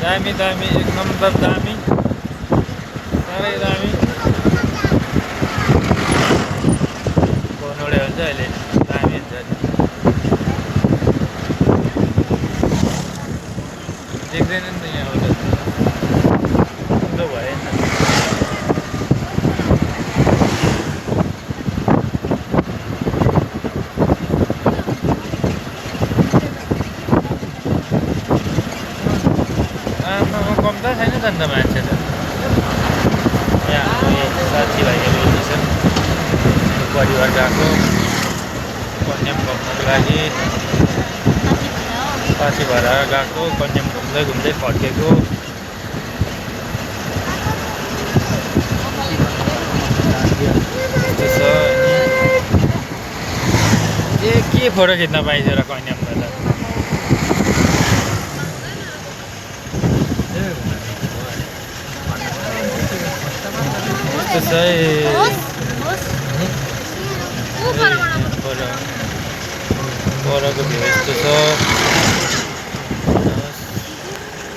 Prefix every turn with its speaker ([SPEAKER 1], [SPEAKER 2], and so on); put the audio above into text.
[SPEAKER 1] दामी दामी एक नम्बर दामी साह्रै दामी बनौडे हुन्छ अहिले दामी हुन्छ देख्दैन नि त यहाँ आउँदा भएन कम्ता छैन त अन्त मान्छे त यहाँ साथीभाइहरू छन् परिवार गएको कन्याम घुम्नको लागि साथी भएर गएको कन्याम घुम्दै घुम्दै फर्केको त्यस्तो छ अनि के फोटो खिच्न पाइन्छ र कन्याममा त परको भ्यू यस्तो छ